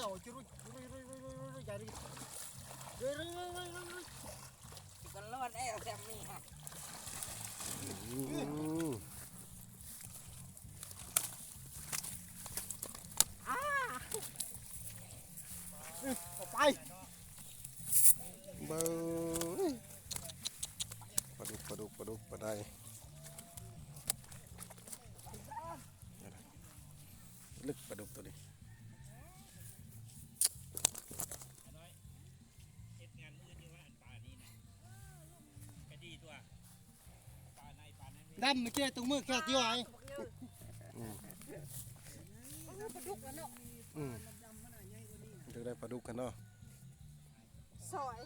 ເຈົ້າຈະລຸຍ ລຸຍ ລຸຍ ລຸຍ ຢ່າດິ ລຸຍ ລຸຍ ລຸຍ ລຸຍ ລຸຍ ກັນລອດແລ້ວແຊມມີ່ຮະ ອືມ ອາ ອືມ ອອກໄປ ເບິ່ງ ປາດຸກ ປາດຸກ ປາດຸກ ປາໄດ ເລິກປາດຸກໂຕນີ້ ເຮັດງານມື້ນີ້ວ່າອັນປານີ້ນະ ກະດີຕົວ ປາໃນ ປາໃນ ດຳມື້ກີ້ຕົງມືແຄ່ຕິວາຍ ອືມ ປາດຸກລະເນາະ ອືມ ຢາກໄດ້ປາດຸກກັນເນາະ ຊອຍ